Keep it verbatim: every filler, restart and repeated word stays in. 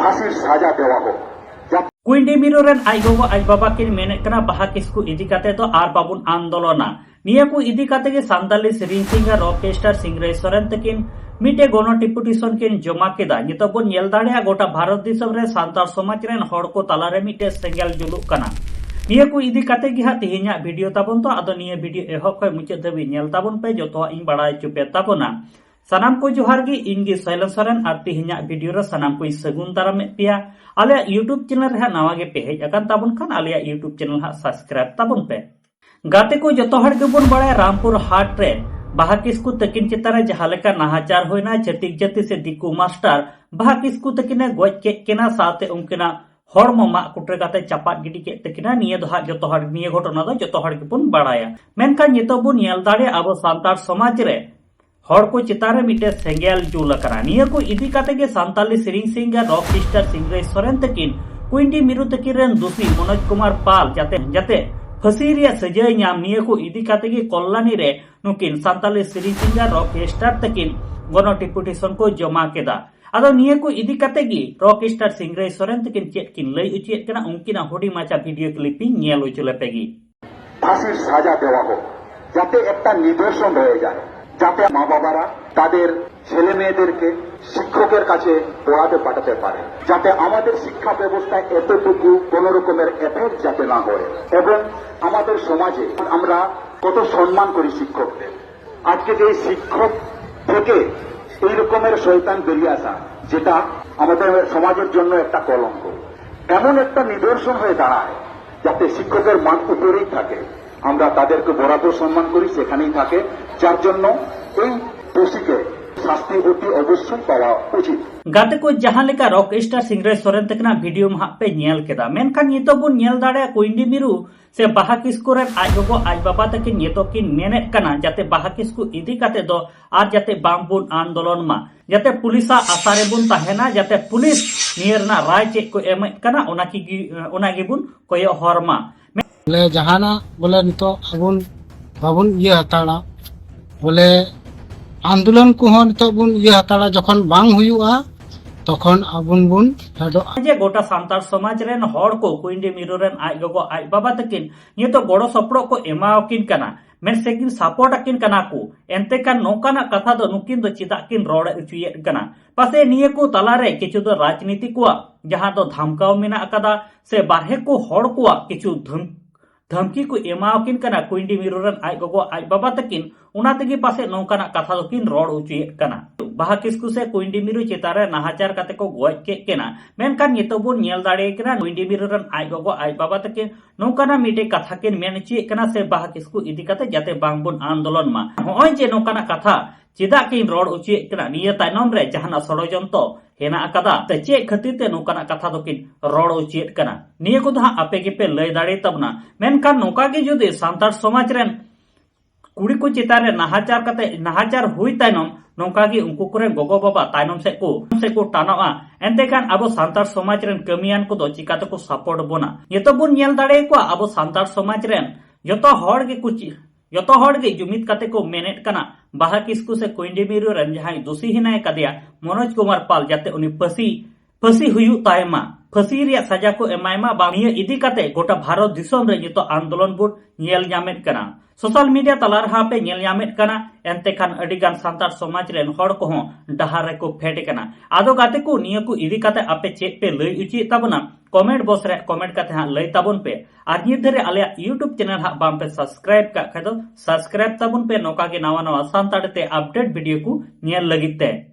ফাঁসির সাজা দেওয়া হোক। যাতে কুইন্ডি ᱢᱤᱨᱩ ᱨᱮᱱ ᱟᱡ ᱜᱚᱜᱚ ᱟᱡ ᱵᱟᱵᱟ ᱠᱤᱱ ᱢᱮᱱᱮᱫ ᱠᱟᱱᱟ, ᱵᱟᱦᱟ ᱠᱤᱥᱠᱩ ᱤᱫᱤ ᱠᱟᱛᱮ ᱫᱚ ᱟᱨ ᱵᱟᱵᱚᱱ ᱟᱱᱫᱳᱞᱚᱱᱟ᱾ ᱱᱤᱭᱟᱹ ᱠᱚ ᱤᱫᱤ ᱠᱟᱛᱮ ᱜᱮ ᱥᱟᱱᱛᱟᱞᱤ ᱥᱮᱨᱮᱧ ᱥᱤᱝᱜᱟᱨ ᱨᱚᱠ ᱥᱴᱟᱨ ᱥᱤᱝᱨᱟᱹᱭ ᱥᱚᱨᱮᱱ ᱛᱟᱹᱠᱤᱱ ᱢᱤᱫᱴᱮᱡ ᱜᱚᱱᱚ ᱰᱮᱯᱩᱴᱮᱥᱚᱱ ᱠᱤᱱ ᱡᱚᱢᱟ ᱠᱮᱫᱟ᱾ ᱱᱤᱛᱚᱜ ᱵᱚᱱ ᱧᱮᱞ ᱫᱟᱲᱮᱭᱟᱜᱼᱟ, ᱜᱚᱴᱟ ᱵᱷᱟᱨᱚᱛ ᱫᱤᱥᱚᱢ ᱨᱮ ᱥᱟᱱᱛᱟᱲ ᱥᱚᱢᱟᱡᱽ ᱨᱮᱱ ᱦᱚᱲ ᱠᱚ ᱛᱟᱞᱟᱨᱮ ᱢᱤᱫᱴᱮᱡ ᱥᱮᱸᱜᱮᱞ ᱡᱩᱞᱩᱜ ᱠᱟᱱᱟ᱾ ᱱᱤᱭᱟᱹ ᱠᱚ ᱤᱫᱤ ᱠᱟᱛᱮ ᱜᱮ ᱦᱟᱸᱜ ᱛᱮᱦᱮᱧᱟᱜ ᱵᱷᱤᱰᱤᱭᱳ ᱛᱟᱵᱚᱱ ᱛᱚ, ᱟᱫᱚ ᱱᱤᱭᱟᱹ ᱵᱷᱤᱰᱤᱭᱳ ᱮᱦᱚᱵ ᱠᱷᱚᱱ ᱢᱩᱪᱟᱹᱫ ᱫᱷᱟᱹᱵᱤᱡ ᱧᱮᱞ ᱛᱟᱵᱚᱱ ᱯᱮ, ᱡᱚᱛᱚᱣᱟᱜ ᱤᱧ ᱵᱟᱲᱟᱭ ᱦᱚᱪᱚ ᱯᱮ ᱛᱟᱵᱚᱱᱟ᱾ ᱥᱟᱱᱟᱢ ᱠᱚ ᱡᱚᱦᱟᱨ ᱜᱮ, ᱤᱧ ᱜᱮ ᱥᱚᱭᱞᱚᱱ ᱥᱚᱨᱮᱱ, ᱟᱨ ᱛᱮᱦᱮᱧᱟᱜ ᱵᱷᱤᱰᱤᱭᱳ ᱨᱮ ᱥᱟᱱᱟᱢ ᱠᱚᱧ ᱥᱟᱹᱜᱩᱱ ᱫᱟᱨᱟᱢᱮᱫ ᱯᱮᱭᱟ᱾ ᱟᱞᱮᱭᱟᱜ YouTube ᱪᱮᱱᱮᱞ ᱨᱮ ᱦᱟᱸᱜ ᱱᱟᱣᱟ ᱜᱮ ᱯᱮ ᱦᱮᱡ ᱟᱠᱟᱱ ᱛᱟᱵᱚᱱ ᱠᱷᱟᱱ, ᱟᱞᱮᱭᱟᱜ YouTube ᱪᱮᱱᱮᱞ ᱦᱟᱸᱜ ᱥᱟᱵᱥᱠᱨᱟᱭᱤᱵ ᱛᱟᱵᱚᱱ ᱯᱮ᱾ ᱜᱟᱛᱮ ᱠᱚ, ᱡᱚᱛᱚ ᱦᱚᱲ ᱜᱮᱵᱚᱱ ᱵᱟᱲᱟᱭᱟ, ᱨᱟᱢᱯᱩᱨ ᱦᱟᱴ ᱨᱮ ᱵᱟᱦᱟ ᱠᱤᱥᱠᱩ ᱛᱟᱹᱠᱤᱱ ᱪᱮᱛᱟᱱ ᱨᱮ ᱡᱟᱦᱟᱸ ᱞᱮᱠᱟ ᱱᱟᱦᱟᱪᱟᱨ ᱦᱩᱭᱱᱟ, ᱪᱷᱟᱹᱛᱤᱠ ᱡᱟᱹᱛᱤ ᱥᱮ ᱫᱤᱠᱩ ᱢᱟᱥᱴᱟᱨ ᱵᱟᱦᱟ ᱠᱤᱥᱠᱩ ᱛᱟᱹᱠᱤᱱᱮ ᱜᱚᱡ ᱠᱮᱫ ᱠᱤᱱᱟ, ᱥᱟᱶᱛᱮ ᱩᱱᱠᱤᱱᱟᱜ ᱦᱚᱲᱢᱚ ᱢᱟᱜ ᱠᱩᱴᱨᱟᱹ ᱠᱟᱛᱮ ᱪᱟᱯᱟᱫ ᱜᱤᱰᱤ ᱠᱮᱫ ᱛᱟᱹᱠᱤᱱᱟ᱾ ᱱᱤᱭᱟᱹ ᱫᱚ ᱦᱟᱸᱜ ᱡᱚᱛᱚ ᱦᱚᱲ, ᱱᱤᱭᱟᱹ ᱜᱷᱚᱴᱚᱱᱟ ᱫᱚ ᱡᱚᱛᱚ ᱦᱚᱲ ᱜᱮᱵᱚᱱ ᱵᱟᱲᱟᱭᱟ᱾ ᱢᱮᱱᱠᱷᱟᱱ ᱱᱤᱛᱚᱜ ᱵᱚᱱ ᱧᱮᱞ ᱫᱟᱲᱮᱭᱟᱜᱼᱟ, ᱟᱵᱚ ᱥᱟᱱᱛᱟᱲ ᱥᱚᱢᱟᱡᱽ ᱨᱮ ᱦᱚᱲ ᱠᱚ ᱪᱮᱛᱟᱱ ᱨᱮ ᱢᱤᱫᱴᱮᱱ ᱥᱮᱸᱜᱮᱞ ᱡᱩᱞ ᱟᱠᱟᱱᱟ᱾ ᱱᱤᱭᱟᱹ ᱠᱚ ᱤᱫᱤ ᱠᱟᱛᱮ ᱜᱮ ᱥᱟᱱᱛᱟᱞᱤ ᱥᱮᱨᱮᱧ ᱥᱤᱝᱜᱟᱨ ᱨᱚᱠ ᱥᱴᱟᱨ ᱥᱤᱝᱨᱟᱹᱭ ᱥᱚᱨᱮᱱ ᱛᱟᱹᱠᱤᱱ ᱠᱩᱭᱤᱱᱰᱤ ᱢᱤᱨᱩ ᱛᱟᱹᱠᱤᱱ ᱨᱮᱱ ᱫᱩᱥᱤ ᱢᱚᱱᱳᱡᱽ ᱠᱩᱢᱟᱨ ᱯᱟᱞ ᱡᱟᱛᱮ, ᱡᱟᱛᱮ ᱯᱷᱟᱹᱥᱤ ᱨᱮᱭᱟᱜ ᱥᱟᱹᱡᱟᱹᱭ ᱧᱟᱢ, ᱱᱤᱭᱟᱹ ᱠᱚ ᱤᱫᱤ ᱠᱟᱛᱮ ᱜᱮ ᱠᱚᱞᱞᱟᱱᱤ ᱨᱮ ᱱᱩᱠᱤᱱ ᱥᱟᱱᱛᱟᱞᱤ ᱥᱮᱨᱮᱧ ᱥᱤᱝᱜᱟᱨ ᱨᱚᱠ ᱥᱴᱟᱨ ᱛᱟᱹᱠᱤᱱ ᱜᱚᱱᱚ ᱰᱮᱯᱩᱴᱮᱥᱚᱱ ᱠᱚ ᱡᱚᱢᱟ ᱠᱮᱫᱟ᱾ ᱟᱫᱚ ᱱᱤᱭᱟᱹ ᱠᱚ ᱤᱫᱤ ᱠᱟᱛᱮ ᱜᱮ ᱨᱚᱠ ᱥᱴᱟᱨ ᱥᱤᱝᱨᱟᱹᱭ ᱥᱚᱨᱮᱱ ᱛᱟᱹᱠᱤᱱ ᱪᱮᱫ ᱠᱤᱱ ᱞᱟᱹᱭ ᱚᱪᱚᱭᱮᱫ ᱠᱟᱱᱟ, ᱩᱱᱠᱤᱱᱟᱜ ᱦᱩᱰᱤᱧ ᱢᱟᱪᱷᱟ ᱵᱷᱤᱰᱤᱭᱳ ᱠᱞᱤᱯ ᱤᱧ ᱧᱮᱞ ᱚᱪᱚ ᱞᱮᱯᱮ ᱜᱮ᱾ ফাঁসির সাজা দেওয়া হোক, যাতে একটা নিদর্শন রয়ে যায়, যাতে মা বাবারা তাদের ছেলে মেয়েদেরকে শিক্ষকের কাছে পড়াতে পাঠাতে পারে, যাতে আমাদের শিক্ষা ব্যবস্থায় এতটুকু কোনো রকমের এফেক্ট যাতে না হয়। এবং আমাদের সমাজে আমরা কত সম্মান করি শিক্ষকদের, আজকে যে শিক্ষক থেকে এই রকমের শয়তান বেরিয়ে আসা, যেটা আমাদের সমাজের জন্য একটা কলঙ্ক, এমন একটা নিদর্শন হয়ে দাঁড়ায়, যাতে শিক্ষকের মান উপরেই থাকে, আমরা তাদেরকে বরাবর সম্মান করি, সেখানেই থাকে, যার জন্য এই দোষীকে শাস্তি অতি অবশ্যই পাওয়া উচিত। ᱜᱟᱛᱮ ᱠᱚ, ᱡᱟᱦᱟᱸ ᱞᱮᱠᱟ ᱨᱚᱠ ᱥᱴᱟᱨ ᱥᱤᱝᱨᱟᱹᱭ ᱥᱚᱨᱮᱱ ᱛᱟᱹᱠᱤᱱᱟᱜ ᱵᱷᱤᱰᱤᱭᱳ ᱢᱟ ᱦᱟᱸᱜ ᱯᱮ ᱧᱮᱞ ᱠᱮᱫᱟ, ᱢᱮᱱᱠᱷᱟᱱ ᱱᱤᱛᱚᱜ ᱵᱚᱱ ᱧᱮᱞ ᱫᱟᱲᱮᱭᱟᱜᱼᱟ, ᱠᱩᱭᱤᱱᱰᱤ ᱢᱤᱨᱩ ᱥᱮ ᱵᱟᱦᱟ ᱠᱤᱥᱠᱩ ᱨᱮᱱ ᱟᱡ ᱜᱚᱜᱚ ᱟᱡ ᱵᱟᱵᱟ ᱛᱟᱹᱠᱤᱱ ᱱᱤᱛᱚᱜ ᱠᱤᱱ ᱢᱮᱱᱮᱫ ᱠᱟᱱᱟ, ᱡᱟᱛᱮ ᱵᱟᱦᱟ ᱠᱤᱥᱠᱩ ᱤᱫᱤ ᱠᱟᱛᱮ ᱫᱚ ᱟᱨ ᱡᱟᱛᱮ ᱵᱟᱝ ᱵᱚᱱ ᱟᱱᱫᱳᱞᱚᱱ ᱢᱟ, ᱡᱟᱛᱮ ᱯᱩᱞᱤᱥᱟᱜ ᱟᱥᱟ ᱨᱮᱵᱚᱱ ᱛᱟᱦᱮᱱᱟ, ᱡᱟᱛᱮ ᱯᱩᱞᱤᱥ ᱱᱤᱭᱟᱹ ᱨᱮᱱᱟᱜ ᱨᱟᱭ ᱪᱮᱫ ᱠᱚ ᱮᱢᱮᱫ ᱠᱟᱱᱟ, ᱚᱱᱟ ᱠᱤ-, ᱚᱱᱟ ᱜᱮᱵᱚᱱ ᱠᱚᱭᱚᱜ ᱦᱚᱨ ᱢᱟ᱾ ᱵᱚᱞᱮ ᱡᱟᱦᱟᱱᱟᱜ ᱵᱚᱞᱮ ᱱᱤᱛᱚᱜ ᱟᱵᱚᱱ ᱵᱟᱵᱚᱱ ᱤᱭᱟᱹ ᱦᱟᱛᱟᱲᱟ, ᱵᱚᱞᱮ ᱟᱱᱫᱳᱞᱚᱱ ᱠᱚᱦᱚᱸ ᱱᱤᱛᱚᱜ ᱵᱚᱱ ᱤᱭᱟᱹ ᱦᱟᱛᱟᱲᱟ, ᱡᱚᱠᱷᱚᱱ ᱵᱟᱝ ᱦᱩᱭᱩᱜᱼᱟ, ᱛᱚᱠᱷᱚᱱ ᱟᱵᱚᱱ ᱵᱚᱱ ᱯᱷᱮᱰᱚᱜᱼᱟ᱾ ᱡᱮ ᱜᱚᱴᱟ ᱥᱟᱱᱛᱟᱲ ᱥᱚᱢᱟᱡᱽ ᱨᱮᱱ ᱦᱚᱲ ᱠᱚ ᱠᱩᱭᱤᱱᱰᱤ ᱢᱤᱨᱩ ᱨᱮᱱ ᱟᱡ ᱜᱚᱜᱚ ᱟᱡ ᱵᱟᱵᱟ ᱛᱟᱹᱠᱤᱱ ᱱᱤᱛᱚᱜ ᱜᱚᱲᱚ ᱥᱚᱯᱚᱦᱚᱫ ᱠᱚ ᱮᱢᱟᱣᱟᱠᱤᱱ ᱠᱟᱱᱟ, ᱢᱮᱱ ᱥᱮ ᱠᱤᱱ ᱥᱟᱯᱳᱨᱴ ᱟᱹᱠᱤᱱ ᱠᱟᱱᱟ ᱠᱚ, ᱮᱱᱛᱮ ᱠᱷᱟᱱ ᱱᱚᱝᱠᱟᱱᱟᱜ ᱠᱟᱛᱷᱟ ᱫᱚ ᱱᱩᱠᱤᱱ ᱫᱚ ᱪᱮᱫᱟᱜ ᱠᱤᱱ ᱨᱚᱲ ᱦᱚᱪᱚᱭᱮᱫ ᱠᱟᱱᱟ? ᱯᱟᱥᱮᱡ ᱱᱤᱭᱟᱹ ᱠᱚ ᱛᱟᱞᱟᱨᱮ ᱠᱤᱪᱷᱩ ᱫᱚ ᱨᱟᱡᱽᱱᱤᱛᱤ ᱠᱚᱣᱟᱜ ᱡᱟᱦᱟᱸ ᱫᱚ ᱫᱷᱟᱢᱠᱟᱣ ᱢᱮᱱᱟᱜ ᱟᱠᱟᱫᱟ, ᱥᱮ ᱵᱟᱨᱦᱮ ᱠᱚ ᱦᱚᱲ ᱠᱚᱣᱟᱜ ᱠᱤᱪᱷᱩ ᱫᱷᱟᱢ ᱫᱷᱟᱢᱠᱤ ᱠᱚ ᱮᱢᱟᱣᱟᱠᱤᱱ ᱠᱟᱱᱟ ᱠᱩᱭᱤᱱᱰᱤ ᱢᱤᱨᱩ ᱨᱮᱱ ᱟᱡ ᱜᱚᱜᱚ ᱟᱡ ᱵᱟᱵᱟ ᱛᱟᱹᱠᱤᱱ, ᱚᱱᱟ ᱛᱮᱜᱮ ᱯᱟᱥᱮᱡ ᱱᱚᱝᱠᱟᱱᱟᱜ ᱠᱟᱛᱷᱟ ᱫᱚᱠᱤᱱ ᱨᱚᱲ ᱦᱚᱪᱚᱭᱮᱫ ᱠᱟᱱᱟ᱾ ᱵᱟᱦᱟ ᱠᱤᱥᱠᱩ ᱥᱮ ᱠᱩᱭᱤᱱᱰᱤ ᱢᱤᱨᱩ ᱪᱮᱛᱟᱱ ᱨᱮ ᱱᱟᱦᱟᱪᱟᱨ ᱠᱟᱛᱮ ᱠᱚ ᱜᱚᱡ ᱠᱮᱫ ᱠᱤᱱᱟ, ᱢᱮᱱᱠᱷᱟᱱ ᱱᱤᱛᱚᱜ ᱵᱚᱱ ᱧᱮᱞ ᱫᱟᱲᱮᱭᱟᱭ ᱠᱟᱱᱟ ᱠᱩᱭᱤᱱᱰᱤ ᱢᱤᱨᱩ ᱨᱮᱱ ᱟᱡ ᱜᱚᱜᱚ ᱟᱡ ᱵᱟᱵᱟ ᱛᱟᱹᱠᱤᱱ ᱱᱚᱝᱠᱟᱱᱟᱜ ᱢᱤᱫᱴᱮᱡ ᱠᱟᱛᱷᱟ ᱠᱤᱱ ᱢᱮᱱ ᱦᱚᱪᱚᱭᱮᱫ ᱠᱟᱱᱟ ᱥᱮ ᱵᱟᱦᱟ ᱠᱤᱥᱠᱩ ᱤᱫᱤ ᱠᱟᱛᱮ ᱡᱟᱛᱮ ᱵᱟᱝ ᱵᱚᱱ ᱟᱱᱫᱳᱞᱚᱱ ᱢᱟ᱾ ᱱᱚᱜᱼᱚᱭ ᱡᱮ ᱱᱚᱝᱠᱟᱱᱟᱜ ᱠᱟᱛᱷᱟ ᱪᱮᱫᱟᱜ ᱠᱤᱱ ᱨᱚᱲ ᱦᱚᱪᱚᱭᱮᱫ ᱠᱟᱱᱟ, ᱱᱤᱭᱟᱹ ᱛᱟᱭᱱᱚᱢ ᱨᱮ ᱡᱟᱦᱟᱱᱟᱜ ᱥᱚᱲᱚᱡᱚᱱᱛᱚ ᱦᱮᱱᱟᱜ ᱟᱠᱟᱫᱟ, ᱥᱮ ᱪᱮᱫ ᱠᱷᱟᱹᱛᱤᱨ ᱛᱮ ᱱᱚᱝᱠᱟᱱᱟᱜ ᱠᱟᱛᱷᱟ ᱫᱚᱠᱤᱱ ᱨᱚᱲ ᱦᱚᱪᱚᱭᱮᱫ ᱠᱟᱱᱟ, ᱱᱤᱭᱟᱹ ᱠᱚᱫᱚ ᱦᱟᱸᱜ ᱟᱯᱮ ᱜᱮᱯᱮ ᱞᱟᱹᱭ ᱫᱟᱲᱮ ᱛᱟᱵᱚᱱᱟ᱾ ᱢᱮᱱᱠᱷᱟᱱ ᱱᱚᱝᱠᱟ ᱜᱮ ᱡᱩᱫᱤ ᱥᱟᱱᱛᱟᱲ ᱥᱚᱢᱟᱡᱽ ᱨᱮᱱ ᱠᱩᱲᱤ ᱠᱚ ᱪᱮᱛᱟᱱ ᱨᱮ ᱱᱟᱦᱟᱪᱟᱨ ᱠᱟᱛᱮ, ᱱᱟᱦᱟᱪᱟᱨ ᱦᱩᱭ ᱛᱟᱭᱱᱚᱢ ᱱᱚᱝᱠᱟ ᱜᱮ ᱩᱱᱠᱩ ᱠᱚᱨᱮᱱ ᱜᱚᱜᱚ ᱵᱟᱵᱟ ᱛᱟᱭᱱᱚᱢ ᱥᱮᱫ ᱠᱚ, ᱥᱮᱫ ᱠᱚ ᱴᱟᱱᱚᱜᱼᱟ, ᱮᱱᱛᱮ ᱠᱷᱟᱱ ᱟᱵᱚ ᱥᱟᱱᱛᱟᱲ ᱥᱚᱢᱟᱡᱽ ᱨᱮᱱ ᱠᱟᱹᱢᱤᱭᱟᱱ ᱠᱚᱫᱚ ᱪᱤᱠᱟ ᱛᱮᱠᱚ ᱥᱟᱯᱳᱨᱴ ᱵᱚᱱᱟ? ᱱᱤᱛᱚᱜ ᱵᱚᱱ ᱧᱮᱞ ᱫᱟᱲᱮᱭᱟᱠᱚᱣᱟ ᱟᱵᱚ ᱥᱟᱱᱛᱟᱲ ᱥᱚᱢᱟᱡᱽ ᱨᱮᱱ ᱡᱚᱛᱚ ᱦᱚᱲ ᱜᱮᱠᱚ ᱪᱮ-, ᱡᱚᱛᱚ ᱦᱚᱲ ᱜᱮ ᱡᱩᱢᱤᱫ ᱠᱟᱛᱮ ᱠᱚ ᱢᱮᱱᱮᱫ ᱠᱟᱱᱟ, ᱵᱟᱦᱟ ᱠᱤᱥᱠᱩ ᱥᱮ ᱠᱩᱭᱤᱱᱰᱤ ᱢᱤᱨᱩ ᱨᱮᱱ ᱡᱟᱦᱟᱸᱭ ᱫᱳᱥᱤ ᱦᱮᱱᱟᱭ ᱠᱟᱫᱮᱭᱟ ᱢᱚᱱᱳᱡᱽ ᱠᱩᱢᱟᱨ ᱯᱟᱞ, ᱡᱟᱛᱮ ᱩᱱᱤ ᱯᱷᱟᱹᱥᱤ, ᱯᱷᱟᱹᱥᱤ ᱦᱩᱭᱩᱜ ᱛᱟᱭ ᱢᱟ, ᱯᱷᱟᱹᱥᱤ ᱨᱮᱭᱟᱜ ᱥᱟᱡᱟ ᱠᱚ ᱮᱢᱟᱭ ᱢᱟ, ᱵᱟᱝ ᱱᱤᱭᱟᱹ ᱤᱫᱤ ᱠᱟᱛᱮ ᱜᱚᱴᱟ ᱵᱷᱟᱨᱚᱛ ᱫᱤᱥᱚᱢ ᱨᱮ ᱱᱤᱛᱚᱜ ᱟᱱᱫᱳᱞᱚᱱ ᱵᱚᱱ ᱧᱮᱞ ᱧᱟᱢᱮᱫ ᱠᱟᱱᱟ᱾ ᱥᱳᱥᱟᱞ ᱢᱤᱰᱤᱭᱟ ᱛᱟᱞᱟ ᱨᱮᱦᱚᱸ ᱯᱮ ᱧᱮᱞ ᱧᱟᱢᱮᱫ ᱠᱟᱱᱟ, ᱮᱱᱛᱮ ᱠᱷᱟᱱ ᱟᱹᱰᱤ ᱜᱟᱱ ᱥᱟᱱᱛᱟᱲ ᱥᱚᱢᱟᱡᱽ ᱨᱮᱱ ᱦᱚᱲ ᱠᱚᱦᱚᱸ ᱰᱟᱦᱟᱨ ᱨᱮᱠᱚ ᱯᱷᱮᱰ ᱟᱠᱟᱱᱟ᱾ ᱟᱫᱚ ᱜᱟᱛᱮ ᱠᱚ, ᱱᱤᱭᱟᱹ ᱠᱚ ᱤᱫᱤ ᱠᱟᱛᱮ ᱟᱯᱮ ᱪᱮᱫ ᱯᱮ ᱞᱟᱹᱭ ᱚᱪᱚᱭᱮᱫ ᱛᱟᱵᱚᱱᱟ? ᱠᱚᱢᱮᱱᱴ ᱵᱚᱠᱥ ᱨᱮ ᱠᱚᱢᱮᱱᱴ ᱠᱟᱛᱮ ᱦᱟᱸᱜ ᱞᱟᱹᱭ ᱛᱟᱵᱚᱱ ᱯᱮ᱾ ᱟᱨ ᱱᱤᱛ ᱫᱷᱟᱹᱨᱤᱡ ᱟᱞᱮᱭᱟᱜ YouTube ᱪᱮᱱᱮᱞ ᱦᱟᱸᱜ ᱵᱟᱝ ᱯᱮ ᱥᱟᱵᱥᱠᱨᱟᱭᱤᱵ ᱠᱟᱜ ᱠᱷᱟᱡ ᱫᱚ ᱥᱟᱵᱥᱠᱨᱟᱭᱤᱵ ᱛᱟᱵᱚᱱ ᱯᱮ᱾ ᱱᱚᱝᱠᱟ ᱜᱮ ᱱᱟᱣᱟ ᱱᱟᱣᱟ ᱥᱟᱱᱛᱟᱲ ᱛᱮ ᱟᱯᱰᱮᱴ ᱵᱷᱤᱰᱤᱭᱳ ᱠᱚ ᱧᱮᱞ ᱞᱟᱹᱜᱤᱫ ᱛᱮ᱾